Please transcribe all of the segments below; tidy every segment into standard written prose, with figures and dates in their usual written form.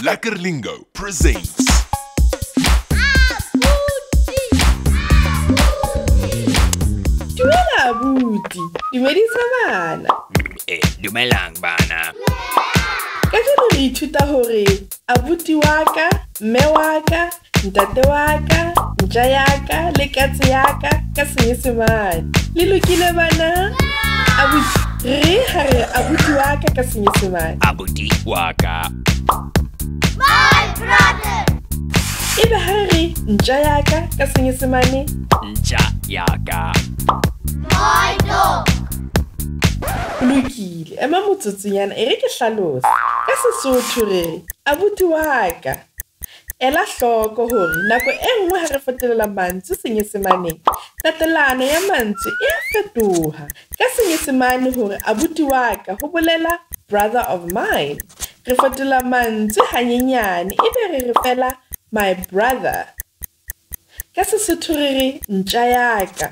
Lekker Lingo presents. Dumela abuti, dumedisa bana. Dumelang bana. Kajeno re ithuta hore abuti wa ka, mme wa ka, ntate wa ka, ntja ya ka le katse ya ka ka Senyesemane. Le lokile bana? Abuti, re ha re abuti wa ka ka Senyesemane. Abuti wa ka. My brother. Ebe ha re ntja ya ka ka Senyesemane. Ntja ya ka. My dog. Lokile, ema motsotsonyana e re ke hlalose. Ka Sesotho re re abuti wa ka. Ela hloko hore nako e nngwe ha re fetolela mantswe Senyesemaneng, tatelano ya mantswe e a fetoha. Ka Senyesemane hore abuti wa ka ho bolela brother of mine. Re fetola mantswe hanyenyane ebe re re fela my brother. Ka Sesotho re re ntja ya ka.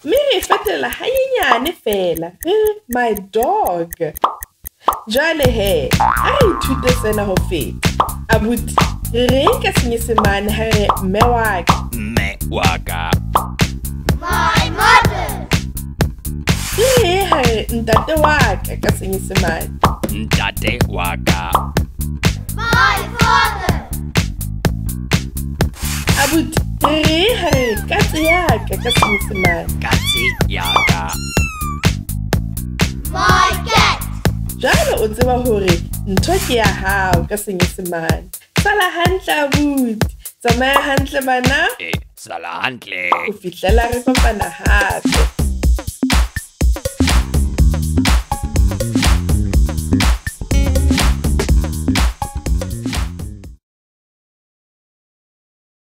Mme re fetola hanyenyane fela, re re my dog. Jwale he, a re ithute sena ho feta. Abuti, re reng ka Senyesemane ha re mme wa ka? Mme wa ka. My mother. Re reng ha re ntate wa ka ka Senyesemane? Ntate wa ka. My father. Abuti, re reng ha re katse ya ka ka Senyesemane? Katse ya ka. My cat. Jwale o tseba hore ntho ke ya hao ka Senyesemane. Sala hantle abuti, tsamaya hantle bana. Sala hantle. Ho fihlela re kopana hape.